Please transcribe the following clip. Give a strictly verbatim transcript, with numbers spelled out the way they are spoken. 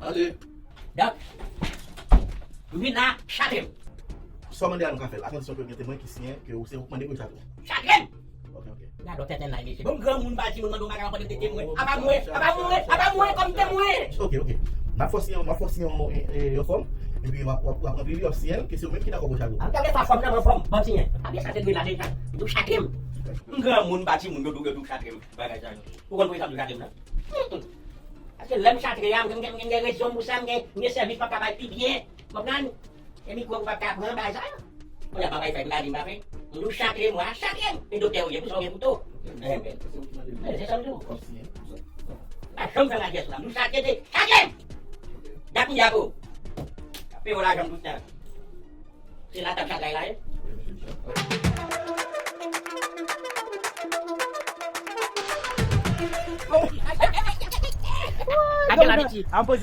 Antre. Dòk, m vin la, chatre m. Sa w mande a nou ka fè l, a kondisyon ke gen temwen ki siyen ke ou se ou k mande pou yo chatre w. Chatre m! Ok, ok. Gade yon tenten la, mesye. Bon, m granmoun, m pa timoun, mande yon bagay, w ap mande m te temwen. Apa mwen, apa mwen, apa mwen kòm temwen! Ok, ok. M ap fè w siyen, m ap fè w siyen yon, e, e, yon fòm, epi w ap, w ap, w ap ranpli li, w ap siyen l, ke se ou menm ki dakò pou chatre w. An gade sa fòm nan, mwen fòm, ban m siyen. A byen sa te dwe la deja. M tou chatre m. M granmoun, m pa timoun, yo tou, yo tou chatre m. Bagay sa yo. Ou konn pou ki sa m tou chatre m nan? Paske lè m chatre a, m gen rezon pou sa, m gen sèvis m ap ka bay pi byen. Konprann? E mikwo ou p ap ka pran bagay sa yo. Kounye a pa bay fèt, m pa di m pa fè. M di w chatre mwa, chatre m. E doktè ou ye, pou sa ou gen kouto. Men se sa m di w. Pa janm fè madyès la. M di w chatre te, chatre m. Dak m di a pou. Peye w lajan m tout tan. Se la t ap chatre la ye. Ake la piti. An poze.